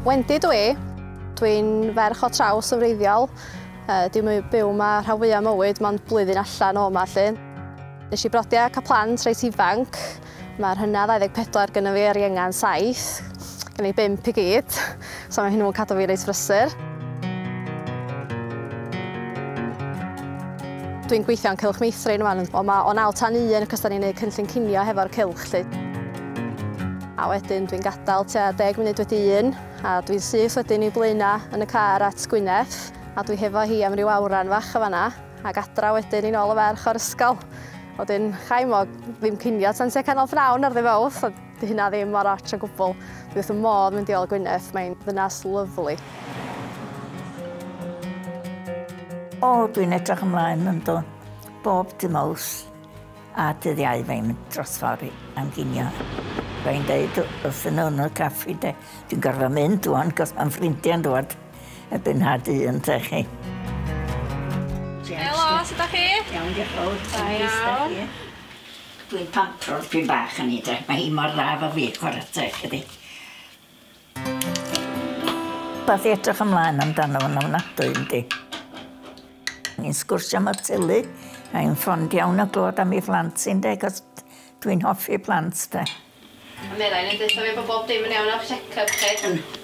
Wendy dwi. Dwi'n ferch o traws yn wreiddiol. Dwi'n byw yma rhan fwyaf mywyd, mond blwyddyn allan o yma 'lly. Nes i brodi a cael plant reit ifanc. Mae'r hynna 24 gynna fi a'r ienga'n 7. Gen i 5 i gyd, so mae hyn yn cadw fi reit brysur. Dwi'n gweithio yn Cylch Meithrin rwan, o ma o 9 tan 1 achos da ni'n neud cynllun cinio hefo'r cylch 'lly. A wedyn dwi'n gadael tua 10 munud wedi 1 a dwi'n syth wedyn i Blaena yn y car at Gwyneth a dwi hefo hi am ryw awran fach o fanna ac adra wedyn i nôl y ferch o'r ysgol. Wedyn chai mo ddim cinio tan tua canol pnawn ar ddy' Fawrth a 'di hynna ddim mor otsh o gwbl. Dwi wrth 'y modd mynd i ôl Gwyneth, mae'n ddynas lyfli. O, dwi'n edrych ymlaen yndw. Bob dy' Mawrth a dydd Iau mae'n mynd dros ffordd am ginio. Mae'n deud wrthyn nhw yn y caffi de, dwi'n gorfod mynd ŵan, cos mae'n ffrindiau'n dŵad erbyn ha di yn te chi. Helo, sut 'dach chi? Iawn, diolch fawr. Da iawn. Dwi'n pampro dipyn bach yn hi de. Mae hi mor dda efo fi, chwarae teg iddi. Wbath i edrych ymlaen amdano fo'n ofnadwy yndi. Ni'n sgwrsio am y teulu, mae'n ffond iawn o glywed am ei phlant hi ynde, 'cos dwi'n hoffi plant de. A meddai, yn deutha fi bod bob dim yn iawn o'ch check-up chi.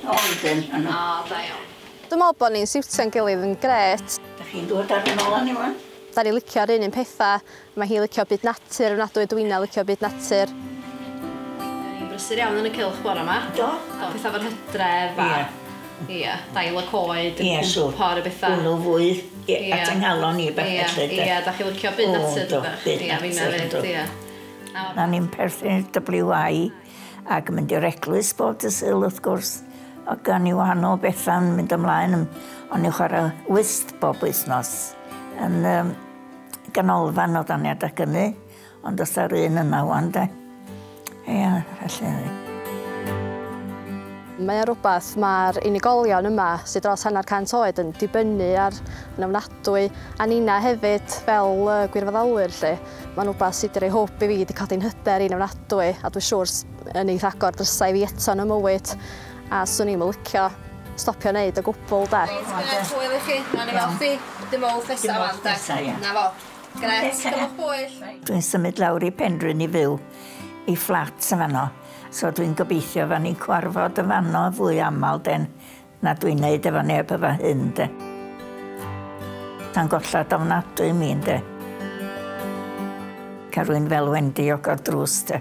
O yndyn, yn. O, da iawn. Dwi'n meddwl bod ni'n siwtio'n gilydd yn grêt. Dach chi'n dod ar fy nôl i ŵan? Da ni'n licio'r un un petha, mae hi'n licio byd natur ofnadwy, dwi'n licio byd natur. Ni'n brysur iawn yn y cylch bore yma. Do. Do. Petha fo'r hydref a... Ie. Ie, dail y coed, yn cwmpo ar y betha. Hwnnw fwy at yng nghalon i beth felly. Ie, da chi'n licio byd natur, dydach? O, byd natur, ie. Na ni'n perthyn i'r WI ac yn mynd i'r eglwys bob dydd Sul wrth gwrs. Ac gan i wahanol bethau'n mynd ymlaen. O'n i'n chwarae whist bob wythnos yn ganolfan o dan ni adag hynny, ond oes 'na'r un yna ŵan de. Ia, felly. Mae o rwbath mae'r unigolion yma sydd dros 50 oed yn dibynnu ar yn ofnadwy, a nina hefyd fel gwirfoddolwyr 'lly. Mae'n rwbath sydd wedi rhoi hwb i fi, wedi codi'n hyder i'n ofnadwy, a dwi'n siŵr yn eith agor drysau i fi eto yn y mywyd, a swn i'm yn licio stopio wneud o gwbl de. Reit, gwneud hwyl i chi. Nawn ni weld chdi dy' Mawrth nesa ŵan de. Na fo. Grêt, cymwch bwyll. Dwi'n symud lawr i Penrhyn i fyw i fflat yn fanno. So dwi'n gobeithio fan ni'n cwarfod yn fanno fwy aml den na dwi'n neud efo neb efo hyn de. Ta'n gollad ofnadwy i mi ynde. Cael rhywun fel Wendy o gor drws de.